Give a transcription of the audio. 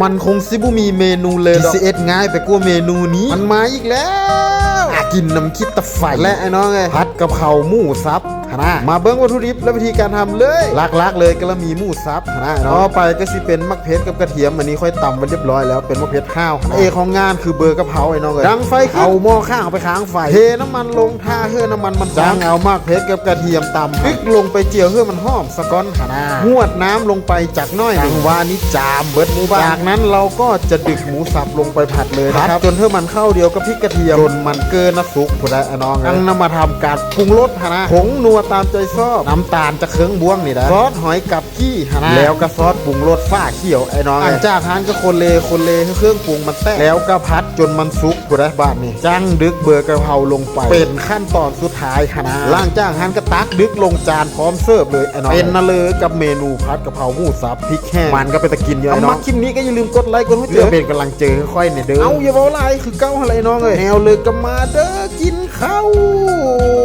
ມັນຄົງຊິບໍ່ມີເມນູເລີຍດອກ ທີ່ຊິເຮັດງ່າຍໄປກວ່າເມນູນີ້. ມັນມາອີກແລ້ວ ອາ ກິນນ້ຳຂີ້ຕາໄຟ ແລະ ໄອ້ນ້ອງເອີຍ ຜັດກະເພົາໝູສັບຫັ້ນນະ. ມາເບິ່ງວັດຖຸດິບ ແລະ ວິທີການທຳເລີຍ. ຫຼັກໆເລີຍກະລະໝີໝູສັບຫັ້ນນະ. ຕໍ່ໄປກະຊິເປັນໝາກເຜັດກັບກະທຽມ ອັນນີ້ຂ້ອຍຕຳໄວ້ລຽບຮ້ອຍແລ້ວ ເປັນໝາກເຜັດຫ້າວຫັ້ນນະ. ເອກຂອງງານຄືເບີກະເພົາ ໄອ້ນ້ອງເອີຍ. ດັງໄຟຂຶ້ນ ເອົາໝໍ້ຂ້າງເອົາໄປຄ້າງໄຟ ເທນ້ຳມັນລົງ ຖ້າເຮີ້ນ້ຳມັນມັນ ຈັ່ງເອົາໝາກເຜັດກັບກະທຽມຕຳ ຕຶກລົງໄປຈຽວເຮີ້ມັນຫອມສາກ່ອນຫັ້ນນະ. ຫວດນ້ຳລົງໄປຈັກໜ້ອຍໜຶ່ງ ຈັງຫວະນີ້ຈາມເບິດໝູບ້ານ. ຈາກນັ້ນເຮົາກໍຈະດຶກໝູສັບລົງໄປຜັດເລີຍນະຄັບ ຜັດຈົນເຮີ້ມັນເຂົ້າດຽວກັບພິກກະທຽມ ຈົນມັນເກີນນະສຸກພຸ້ນໃດ໋ ໄອ້ນ້ອງເອີຍ. ຈັ່ງນຳມາທຳການປຸງລົດຫັ້ນນະ. ຜົງນົວຕາມໃຈຊອບ ນ້ຳຕານຈັກເຄິ່ງບ່ວງນີ້ໄດ໋ ຊອດຫອຍກັບ ກີ້ຫັ້ນນະ ແລ້ວກະຊອດປຸງລົດຝາຂຽວ ໄອ້ນ້ອງເອີຍ. ຫຼັງຈາກຫັ້ນກະຄົນເລຄົນເລໃຫ້ເຄື່ອງປຸງມັນແຕກ ແລ້ວກະຜັດຈົນມັນສຸກພຸ້ນໃດ໋ ບາດນີ້ ຈັ່ງດຶກເບີກະເພົາລົງໄປ ເປັນຂັ້ນຕອນສຸດທ້າຍຫັ້ນນະ. ຫຼັງຈາກຫັ້ນກະຕັກດຶກລົງຈານພ້ອມເສີບເລີຍ ໄອ້ນ້ອງເອີຍ. ເປັນນະເລີກັບເມນູຜັດກະເພົາໝູສັບພິກແຫ້ງ ມັນກະເປັນຕາກິນຢູ່ ໄອ້ນ້ອງ. ມັກຄລິບນີ້ກະຢ່າລືມກົດໄລກົດຫົວໃຈ ເພື່ອເປັນກຳລັງໃຈໃຫ້ຂ້ອຍແດ່ເດີ. ເອົ້າ ຢ່າເວົ້າຫຼາຍ ຄືເກົ່າຫັ້ນແຫຼະ ໄອ້ນ້ອງເອີຍ. ແນວເລີກະມາເດີ ກິນເຂົ້າ.